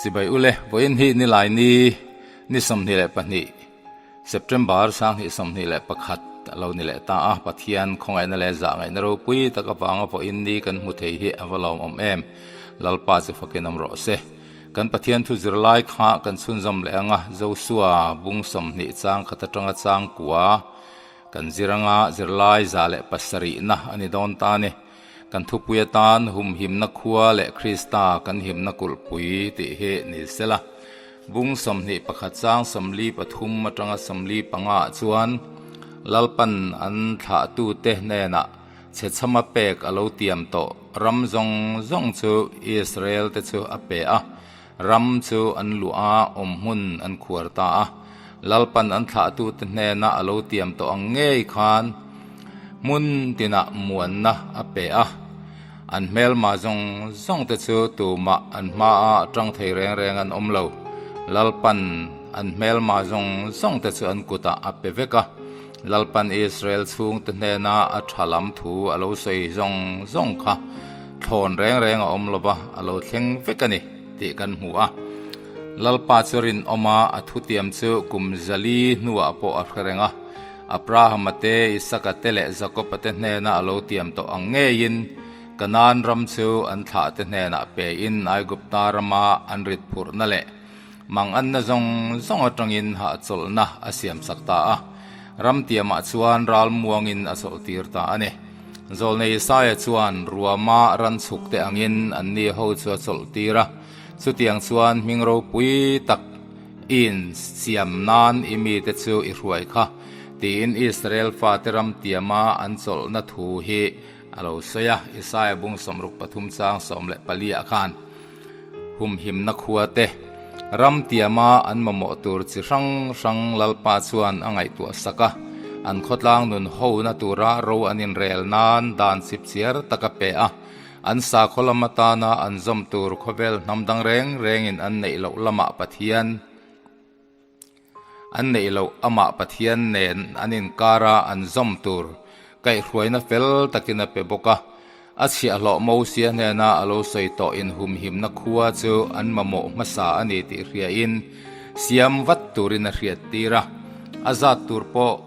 Chibai ule, vawiin hi nilai ni ni 22 September 2021 a lo ni leh ta a, Pathian khawngaihna leh zahngaihna ropui tak avanga vawiin ni kan hmu thei hi a va lawmawm em. Lalpa chu fakin awm rawh se. Kan Pathian thu zirlai kha kan chhunzawm leh ang a, Josua bung 20 chang khat atanga chang kua kan zir anga zirlai 107na a ni dawn ta a ni. Kan thupui atan humhimna khua leh Krista kan himna kulhpui tih hi ni sela. Bung 21 chang 43 atanga 45 ah chuan Lalpan an thlahtute hnenah chhechhama pek a lo tiam tawh ram zawng zawng chu Israel te chu a pe a, ram chu an luah a, awmhmun an khuar ta a. Lalpan an thlahtute hnena a lo tiam tawh ang ngei khan hmun tinah muanna a pe a. An hmelma zawng zawng te chu tumah an hmaa tang thei reng reng an awm lo. Lalpan an hmelma zawng zawng te chu an kutah a pe vek a. Lalpan Israel chhungte hnena a tha lam thu a lo sawi zawng zawng kha thlawn reng reng a awm lova, a lo thleng vek a ni tih kan hmu a. Lalpa chu rinawma a thutiam chu kum zali hnuah pawh a hre reng a. Abrahama te, Isaka te leh Jakoba te hnena a lo tiam tawh ang ngeiin Kanaan ram chu an thlahte hnenah pein Aigupta rama an rit phurhna leh Manganna zawng zawng atangin hahchawlhna a siamsak ta a, ram tiamah chuan ral muangin a chawlhtir ta a ni. Zawlnei Isaia chuan ruama ran chhukte angin anni ho chu a chawlhtir a, chutiang chuan hming ropui tak in siam nan i mite chu i hruai kha, tiin Israel fate ram tiama an chawlhna thu hi a lo sawi a, Isaia bung 63 chang 14 ah khan. Humhimna khua te, ram tiama an mamawh tur chi hrang hrang Lalpa chuan a ngaihtuah sak a, an khawtlang nun hona tura ro an inrel nan dan chipchiar tak a pe a, an sakhaw lam atana an zawm tur khawvel hnam dang reng rengin an neih loh lamah Pathian An neih loh amah Pathian nen an inkara an zawm tur kaihhruaina fel takin a pe bawk a. A chhiahhlawh Mosia hnena a lo sawi tawh inhumhimna khua chu an mamawh hmasa a ni tih hriain siam vat turin a hriattir a. A zat tur pawh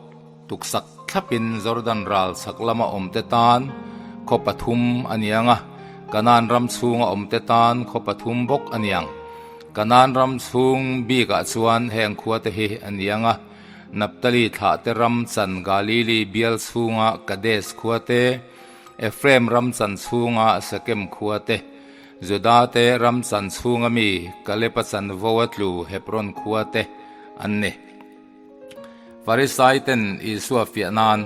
tuksak thlapin Jordan ral chhak lama awmte tan khaw pathum a niang a, Kanaan ram chhunga awmte tan khaw pathum bawk a niang. Kanaan ram chhung bikah chuan heng khuate hi a niang a, Naphtali thlahte ram chan Galili bial chhunga Kadesh khuate, Ephraim ram chan chhunga Sekem khuate, Judate ram chan chhunga mi Kaleba chanvo a tlu Hebron khuate an ni. Farisai ten Isua fiah nan,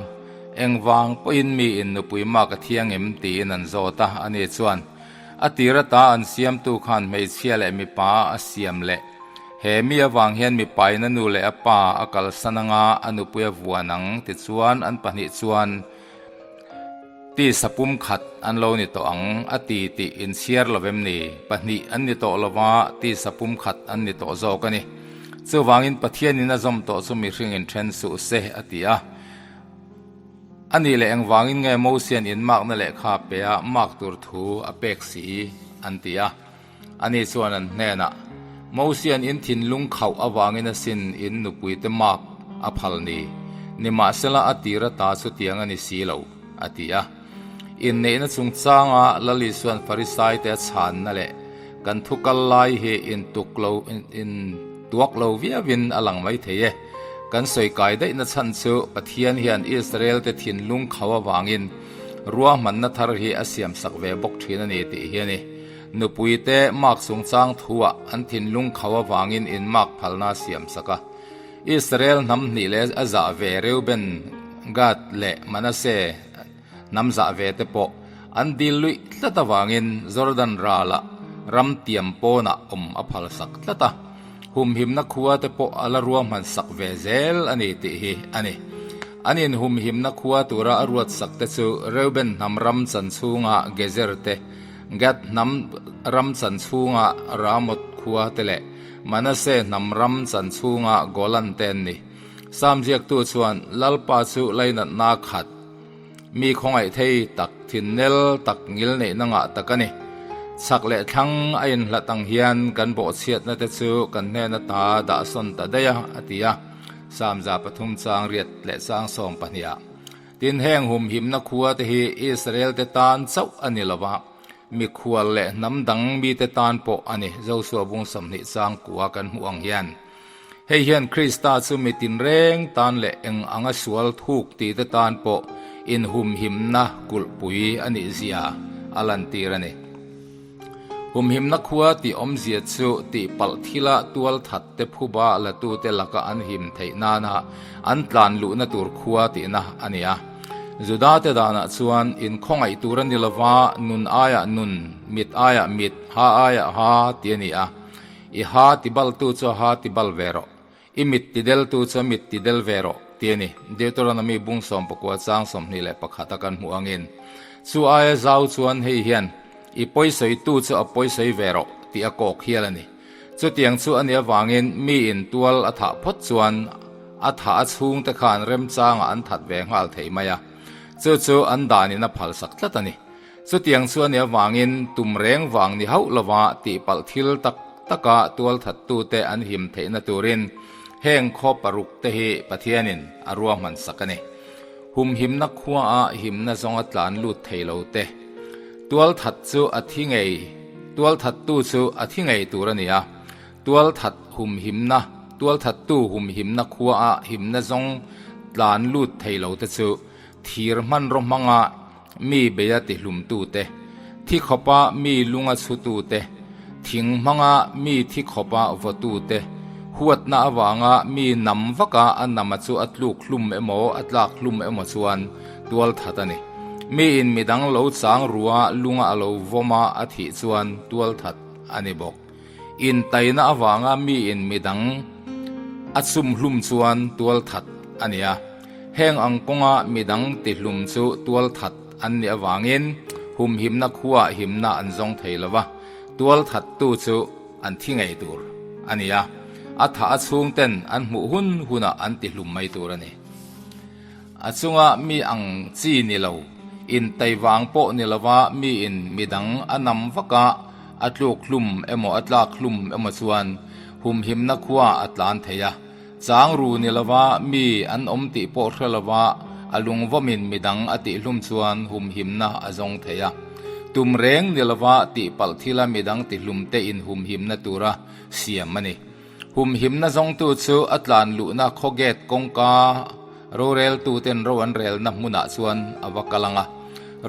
Engvang pawhin mi in nupui mak a thiang em? tiin an zawt a. Ani chuan, A tir ata an siamtu khan hmeichhia leh mipa a siam leh. He mi avang hian mipain a nu leh a pa a kalsan anga a nupui a vuan ang tichuan an pahnih chuan tisa pum khat an lo ni tawh ang a ti tih inchhiar lo vem ni? Pahnih an ni tawh lova tisa pum khat an ni tawh zawk a ni. Chuvangin Pathianin a zawm tawh chu mihring in then suh se a ti a. A nih leh engvangin nge Mosian inmakna lehkha pe a mak tur thu a pek si an ti a. Ani chuan an hnenah, Mosian in thinlung khauh avangin a sin in nupuite mak a phal ni, nimahsela a tir ata chutiang a ni si lo, a ti a. Inneihna chungchanga Lal Isuan Farisaite a chhanna leh kan thu kal lai hi intuk lo intuak lo viauin a lang mai thei e. Kan sawi kai daihna chhan chu Pathian hian Israelte thinlung khauh avangin ruahmanna thar hi a siamsak ve bawk thin a ni tih hi a ni. Nupuite mark chungchang thuah an thinlung khauh avangin in mark phalna a siamsak a. Israel hnam hnih leh a zah ve Reuben, Gad leh Manasseh hnam zah ve te pawh an dil luih tlat avangin Jordan ralah ram tiam pawnah awm a phalsak tlat a. Humhimna khua te pawh a la ruahman sak ve zel a ni tih hi a ni. An inhumhimna khua tura a ruatsak te chu Reuben hnam ram chan chhunga Gezer te, Gad hnam ram chan chhunga Ramoth khua te leh Manasseh hnam ram chan chhunga Golan te an ni. Sam ziaktu chuan Lalpa chu lainatna khat, mi khawngaih thei tak, thinnel tak, ngilneihna ngah tak a ni. Chhak leh thlang a inhlat ang hian kan bawhchhiatna te chu kan hnen ata dah sawn ta daih a, a ti a. Psalm 3 chang riat leh chang 12 ah. Tin, heng humhimna khua te hi Israel te tan chauh a ni lo va, mikhual leh hnam dang mite tan pawh a ni, Josua bung 20 chang kua kan hmuh ang hian. Hei hian Krista chu mi tinreng tan leh eng anga sual thuk tite tan pawh inhumhimna kulhpui a nih zia a lantir a ni. Humhimna khua tih awmzia chu tihpalh thila tualthat te phuba latute laka an him theih nana an tlan luhna tur khua tihna a ni a. Judate danah chuan inkhawngaih tur a ni lova, nun aiah nun, mit aiah mit, ha aiah ha tih a ni a. I ha tibaltu chu a ha tibal ve rawh. I mit tideltu chu a mit tidel ve rawh, ti a ni. Deuteronomy bung 19 chang 21 a kan hmuh angin, Chu aia zau chuan hei hian, I pawisawitu chu a pawisawi ve rawh, tih a kawk hial a ni. Chutiang chu a nih avangin miin tual a thah phawt chuan a thah a chhungte khan remchangah an that ve nghal thei mai a, chu chu an danin a phalsak tlat a ni. Chutiang chu a nih avangin tum reng vang ni hauh lova tihpalh thil tak taka tualthattute an him theihna turin heng khaw paruk te hi Pathianin a ruahman sak a ni. Humhimna khuaah himna zawnga tlan lut thei lo te. Tualthat chu a thi ngei, tualthattu chu a thi ngei tur a ni a. Tualthat humhimna, tualthattu humhimna khuaah himna zawng tlan lut thei lo te chu thir hmanraw hmanga Mi beia tihlumtute, thi khawpa mi lunga chhutute, thing hmanga mi thi khawpa vawtute, huatna avanga mi nam vaka a nama chu a tluk hlum emaw a tlak hlum emaw chuan tual that a ni. Miin midang lo chang rua lunga a lo vawm a a thih chuan tual that a ni bawk. Intaina avanga miin midang a chum hlum chuan tual that a ni a. Heng ang kawnga midang tihlum chu tual that an nih avangin humhimna khuaah himna an zawng thei lo va, tual thattu chu an thi ngei tur a ni a, a thah a chhungten an hmuh hun hunah an tihlum mai tur a ni. A chunga mi ang chi ni lo, intai vang pawh ni lova miin midang a nam vaka a tluk hlum emaw a tlak hlum emaw chuan humhimna khuaah a tlan thei a. Chang ru ni lova mi an awm tih pawh hre lova a lungvawmin midang a tihhlum chuan humhimna a zawng thei a. Tum reng ni lova tihpalh thila midang tihlumte inhumhimna tura siam a ni. Humhimna zawngtu chu a tlan luhna khaw gate kawngka roreltuten ro an relna hmunah chuan a va kal ang a.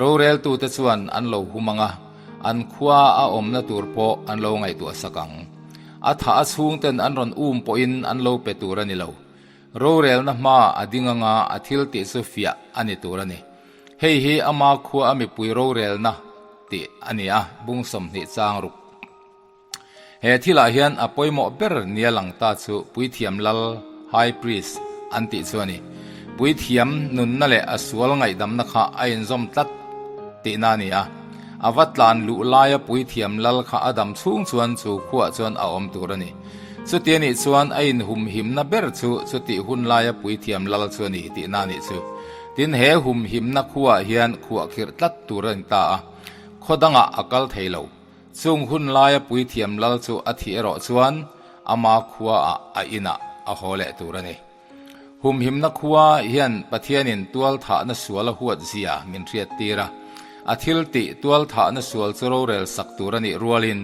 Roreltute chuan an lo hum ang a, an khua a awmna tur pawh an lo ngaihtuah sak ang. A thah a chhungten an rawn um pawhin an lo pe tur a ni lo. Rorelna hma a ding anga a thil tih chu fiah a ni tur a ni. Hei hi ama khua a mipui rorelna tih a ni a, bung 20 chang ruk. He thilah hian a pawimawh ber nia lang ta chu Puithiam Lal, High Priest, an tih chu a ni. Puithiam nunna leh a sual ngaihdamna kha a inzawm tlat tihna a ni a. A va tlan luh laia Puithiam Lal kha a dam chhung chuan chu khuaah chuan a awm tur a ni. Chuti a nih chuan a inhumhimna ber chu chutih hun laia Puithiam Lal chu a ni tihna a nih chu. Tin, he humhimna khuaah hian khuahkhirh tlat tur a ni ta a, khaw dangah a kal thei lo. Chung hun laia Puithiam Lal chu a thih erawh chuan ama khuaah a inah a haw leh tur a ni. Humhimna khua hian Pathianin tualthahna sual a huat zia min hriattir a. A thil tih tualthahna sual chu rorel sak tur a nih rualin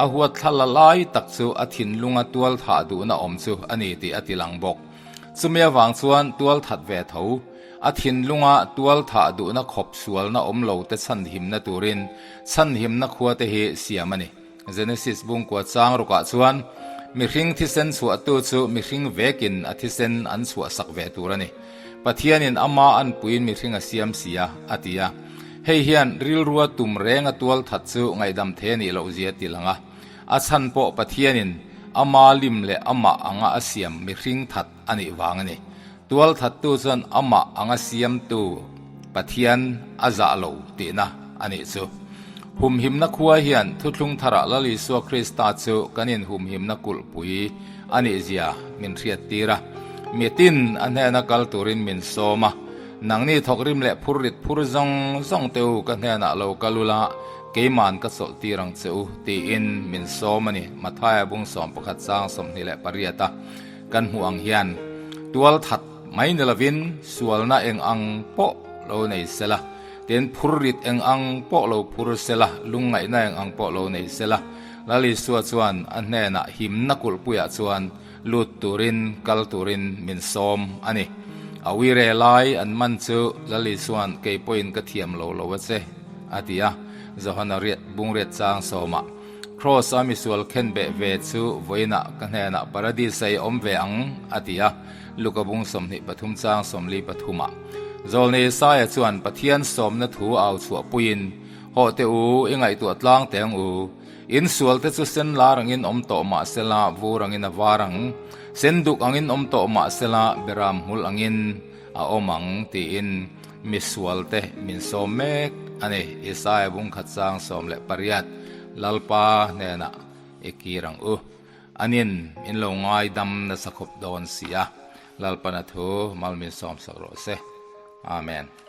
a huat thla la lai tak chu a thinlunga tualthah duhna awm chu a ni tih a tilang bawk. Chumi avang chuan tualthat ve tho, a thinlunga tualthah duhna khawp sualna awm lo te chhanhimna turin chhanhimna khua te hi siam a ni. Genesis bungkua chang rukah chuan mihring thisen chhuahtu chu mihring vekin a thisen an chhuahsak ve tur a ni. Pathianin ama anpuiin mihring a siam si a, a ti a. Hei hian rilrua tum renga tualthat chu ngaihdam thei a nih loh zia a tilang a. A chhan pawh Pathianin ama lim leh amah anga a siam mihring that a nih vang a ni. Tualthattu chuan amah anga siamtu Pathian a zah lo tihna a nih chu. Humhimna khua hian thuthlung tharah Lal Isua Krista chu kan inhumhimna kulhpui a nih zia min hriattir a. Mitin a hnena kal turin min sawm a, Nangni thawkrim leh phurrit phur zawng zawng te u ka hnenah lo kal ula, keiman ka chawlhtir ang che u, tiin min sawm a ni. Mathaia bung 11 chang 28 a kan hmuh ang hian tual that mai ni lovin sualna eng ang pawh lo nei sela, tin phurrit eng ang pawh lo phur sela, lungngaihna eng ang pawh lo nei sela, Lal Isua chuan a hnenah himna kulhpuiah chuan lut turin kal turin min sawm a ni. A uire lai an man chu Lal Isua'n kei pawhin ka thiam lo lo a che, a ti a. Johana riat bungriat chang sawmah, Kraws a misual khenbeh ve chu vawiinah ka hnenah Paradis a i awm ve ang, a ti a. Luka bung 23 chang 43 ah. Zawlnei Isaia chuan Pathian sawmna thu au chhuahpuiin, Hawh teh u, i ngaihtuah tlang teh ang u. In sual te chu sen lar angin awm tawh mah sela, vur angin a var ang. Sen duk angin awm tawh mah sela, beram hmul angin a awm ang, tiin mi sual te min sawm mek a ni. Isaia bung khat chang 18, Lalpa hnenah i kir ang u. Anin min lo ngaidam nasa khawp dawn si a, Lalpana thu mal min sawmsak rawh se. Amen.